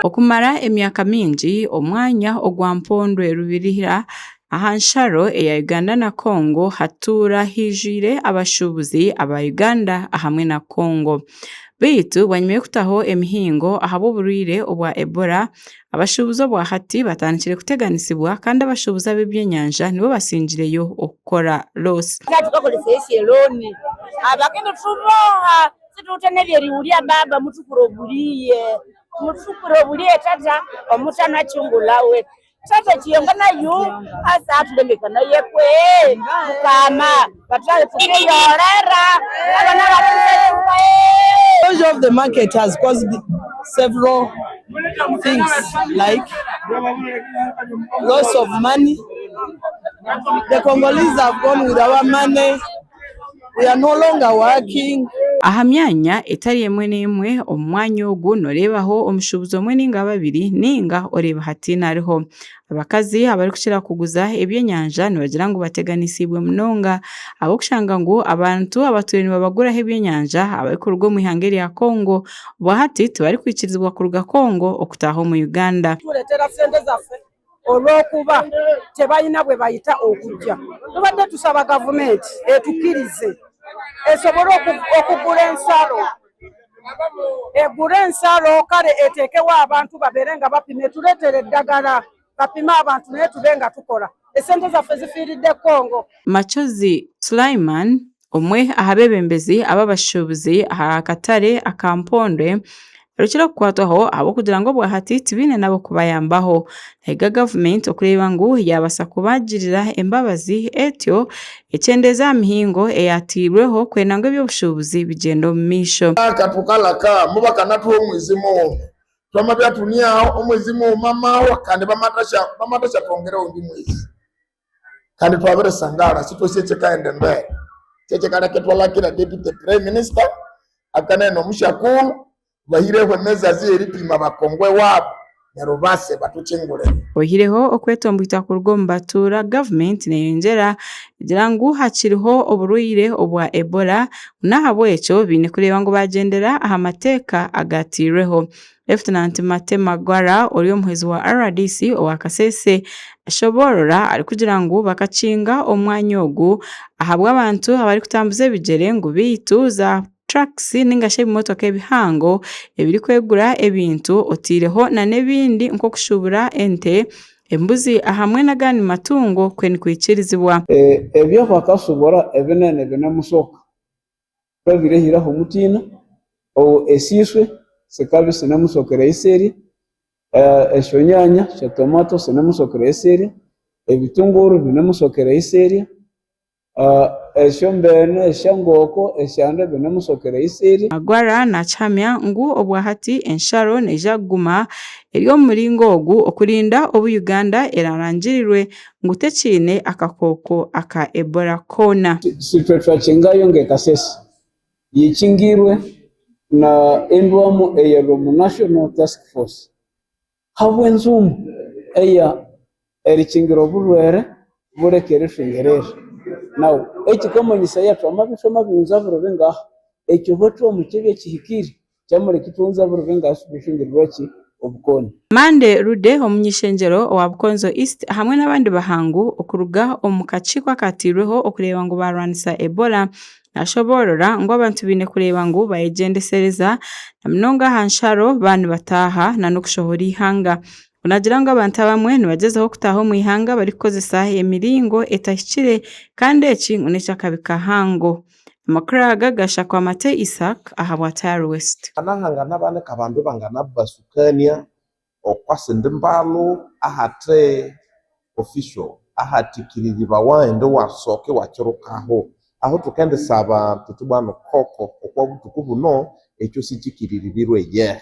Okumara emyaka mingi, omwanya ogwa Mpondwe Rubiriha aha nsharo eya Uganda na Congo hatuura haijwire abashuubuzi aba Uganda hamwe na Congo. Beitu bwanyima y'okutaho emihingo ahabw'oburwaire obwa Ebola, abashuubuzi obwahati batandikire kuteganisibwa kandi abashuubuzi ab'ebyenyanja nibo basingireyo okukora loosi. Situte nebyeriwulya baba mutukure obuliye mutukure obuliye tata omutano achungulawe tata chiyonga nayu asa atulembeka naye kwe mukama batale tukeyorera abana batusetuwe. Closure of the market has caused several things like loss of money, the Congolese have gone with our money. We are no longer working. Aha myanya etari emwe n'emwe omu mwanya ogu nooreebaho omushuubuzi omwe nainga babiri nainga oreeba hataine ariho. Abakazi abarikukira kuguza ebyenyanja nibagira ngu bateganisiibwe munonga ahabw'okushanga ngu abantu abatwire nibabaguraho ebyenyanja abarikuruga omu ihanga erya Congo obwahati tibarikwikirizibwa kuruga Congo okutaaha omu Uganda. Tureetera sente zaffe olw'okuba tebalina bwe bayita okujja. Tubadde tusaba gavumenti etukirize esobole okugula ensalo, egule ensalo kale eteekewo abantu babeere nga bapima etuleetere eddagala bapime abantu naye tube nga tukola. Essente zaffe zifiiridde Congo. Machozi Sulaiman, Omwe aha beebembezi ab'abashuubuzi aha katare aka Mpondwe arukire kukwatwaho ahabw'okugira ngu obwahati tibaine n'ab'okubayambaho. Nahiga gavumenti okureeba ngu yaabaasa kubagirira embabazi etyo ekyendeeze aha mihingo eyateirweho kwenda ngu eby'obushuubuzi bigyende omu maisho. Akatukalaka mu bakanatuha omwezi muuma twama byatuniaho omwezi muuma mahwa kandi bamatasha twongereho ondi mwezi. Kandi twabirisangara sitwesi ekikaghenda embere. Kyekikaleka ithwalakira Deputy Prime Minister akanene omushakulu bahireho emeasures eyeripima abakongwe wabu neryo base batukyingulire. Oihireho okwetomboita kuruga omu batuura, gavumenti neyongyera egira ngu hakiriho oburwaire obwa Ebola ngu n'ahabw'ekyo baine kureeba ngu baagyendera aha mateeka agateirweho. Lefutinanti Mate Magwara ori omuhwezi wa rdc owa Kasese ashoboorora arikugira ngu bakakinga omwanya ogu ahabw'abantu abarikutambuza ebigyere ngu beitu za trucks ninga shi ebimotoka ebihango ebirikwegura ebintu oteireho n'ebindi nk'okushuubura ente, embuzi ahamwe n'agandi matungo kwe nikwikirizibwa. Ebyo bakasubura ebinene binemusoka. Twabirehiraho omutiina, ou esiswe sikabya sinemusokera eyiserya, esyonyanya, esyotomato sinemusokera eyiserya, ebitunguru binemusokera eyiserya, esyombene, esyangoko, esyande binemusokera eyiserya. Magwara nakihamya ngu obwahati ensharo neija kuguma eri omu muringo ogu okurinda obu Uganda erarangirirwe ngu tekiine akakooko aka Ebola koona. Sitwe twakingayo nge Kasese yikingirwe na endwamu eyeri omu National Task Force habw'enzumu eya erikingira oburwere bureke erithwingirirra. Now ekikamanyisaya twamabya thwamabirighunza biro bingaha, ekyo bathuha kibya kihikire. Kyamureka ithunza ebiro bingahi bishungirirwe ki obukoni? Mande Rude omuny'ishengyero owa Bukonzo East hamwe n'abandi bahangu okuruga omu kakiiko akateirweho okureeba ngu baarwanisa Ebola nashoboorora ngu abantu baine kureeba ngu bayegyendesereza na munonga aha nsharo baaba nibataaha n'okushohora eihanga. Naagira ngu abantu abamwe nibagyezaho kutaaha omu ihanga barikukozesa emiringo etahikire kandi eki ngu n'eky'akabi kahango. Amakuru aga gashakwa Mate Isaac ahabwa Tayari West. Hananganabanika abandu ibanganabasukania okwasindi mbalu ahathe official ahathikiriribawa indi iwasoka iwakyirukaho. Aho thukendisaba thuthi bwanu koko okwabuthuku buno ekyo sikyikiriribirwe eyehe.